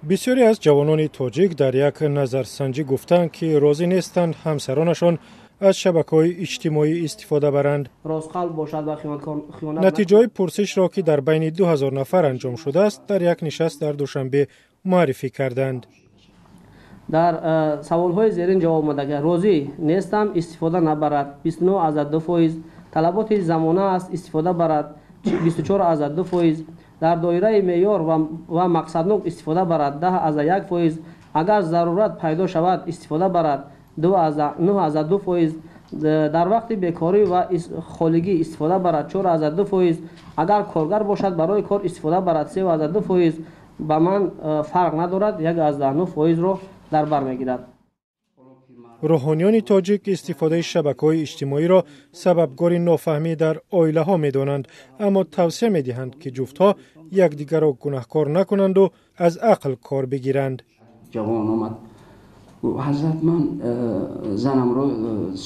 Бисёре аз ҷавонони тоҷик дар як назарсанҷӣ гуфтанд, ки розӣ нестанд ҳамсаронашон аз шабакаҳои иҷтимоӣ истифода баранд. Ростқалб бошад ва хиёнат. Натиҷаҳои пурсишро, ки дар байни 2000 нафар анҷом шудааст, дар як нишаст дар Душанбе муаррифӣ карданд. Дар саволҳои зерин ҷавоб омада: розӣ нестам истифода набарад 29,2%, талаботи замона аст истифода барад 24,2%, дар доираи меъёр ва мақсаднок истифода барад 10,1%, агар зарурат пайдо шавад истифода барад 9,2%, дар вақти бекорӣ ва холигӣ истифода барад 4,2%, агар коргар бошад барои кор истифода барад 3,2%, ба ман фарқ надорад 1,9%-ро дар бар мегирад. Рӯҳониёни тоҷик истифодаи шабакаҳои иҷтимоиро сабабгори нофаҳмӣ дар оилаҳо медонанд, аммо тавсия медиҳанд, ки ҷуфтҳо якдигарро гунаҳкор накунанду аз ақл кор бигиранд. Ҷавон омад: «Ҳазрат, ман занамро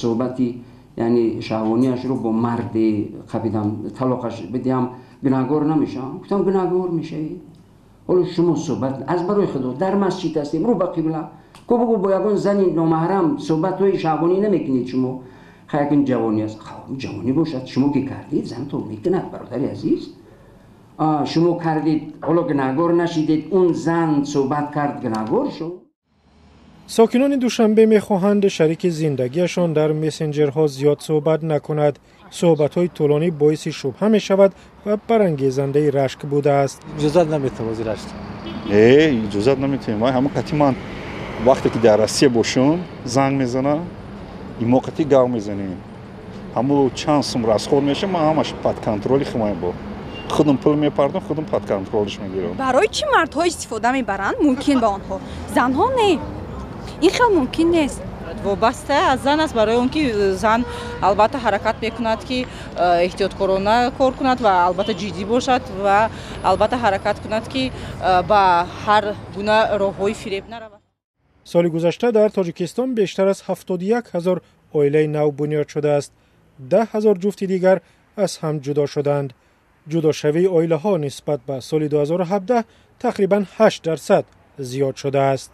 суҳбати, яъне шаҳвониашро бо марде қапидам, талоқаш бидиҳам, гунаҳгор намешавам?» Гуфтам: «Гунаҳгор мешавӣ. Ҳоло шумо суҳбат аз барои Худо, дар масҷид ҳастем, рӯ ба қибла ку, бугӯ, бо ягон зани номаҳрам суҳбатҳои шаҳвонӣ намекунед шумо?» Якн ҷавонӣ аст, ҷавонӣ бошад, шумо ки кардед, занатон мекунад. Бародари азиз, шумо кардед, ҳоло гунаҳгор нашидед, он зан суҳбат кард, гунаҳгор шуд. Сокинони Душанбе мехоҳанд шарики зиндагиашон дар мессенҷерҳо зиёд суҳбат накунад. Суҳбатҳои тӯлонӣ боиси шубҳа мешавад ва барангезандаи рашк будааст. Иҷозат наметавон ози рашк. Иҷозат наметавем. Вай ҳама қати ман вақте ки дар Россия бошам, занг мезанам, имо қати гав мезанем. Ҳамун чанд сум расход меша, ман ҳамаш под контроли худам, бо худам пул мепардам, худам под контролш мегирам. Барои чӣ мардҳо истифода мебаранд, мумкин ба онҳо, занҳо не? Ин хел мумкин нест. Вобаста аз зан аст, барои он ки зан албатта ҳаракат мекунад, ки эҳтиёткорона кор кунад ва албатта ҷиддӣ бошад ва албатта ҳаракат кунад, ки ба ҳар гуна роҳҳои фиреб наравад. Соли гузашта дар Тоҷикистон бештар аз 71 ҳазор оилаи нав бунёд шудааст, 10 000 ҷуфти дигар аз ҳам ҷудо шуданд. Ҷудошавии оилаҳо нисбат ба соли 2017 тақрибан 8% зиёд шудааст.